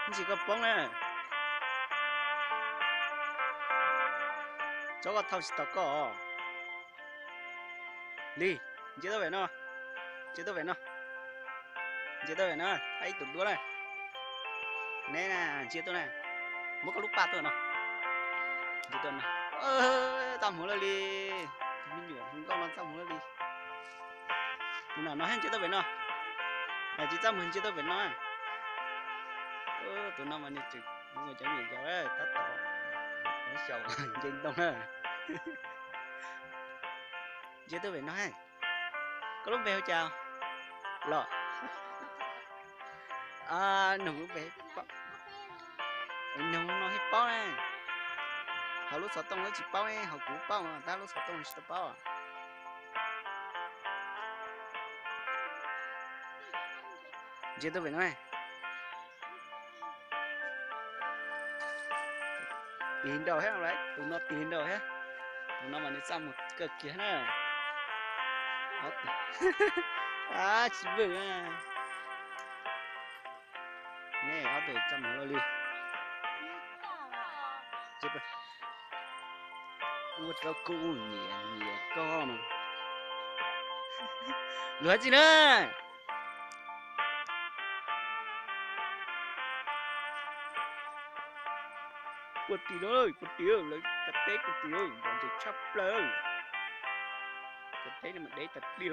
Ntsis koj poob na. Tsob koj thauj tsis tau koj. Lig, ntsia tuaj pem no. Ntsia tuaj pem no. Ntsia tuaj pem no, thab ib tug duab na. Neb na, ntsia tuaj na. Muab koj lub paj tuaj no. Ntsia tuaj no. Txaj muag luaj li. Tus me nyuam hluas nkauj no txaj muag luaj li. Tus no no thiab ntsia tuaj pem no. Tsis txaj muag ntsia tuaj pem no. Tus no mas nws tseem ua cov me nyuam yaus tab tom xyaum nce ntoo na. Ntsia tuaj pem no. Koj lub npe hu cas los? Noog lub npe, Noog no thiaj paub ne. Hauv lub xov tooj lawv tsis paub, hauv kuv paub mas tab lub xov tooj tsis tau paub. Ntsia tuaj pem no. Tig nraus thiab lauj, tus no tig nraus thiab. Tus no mas nws txaj muag kawg kiag na. Tsis vwm. Nej ob tug txaj muag luaj li. Ua rau kuv nyiam nyiam koj no. Luag txij na. Puag tim no, puag tim lawv cov teb puag tim, ntom ntses tshaj plaws. Cov teb no mas deb tas li.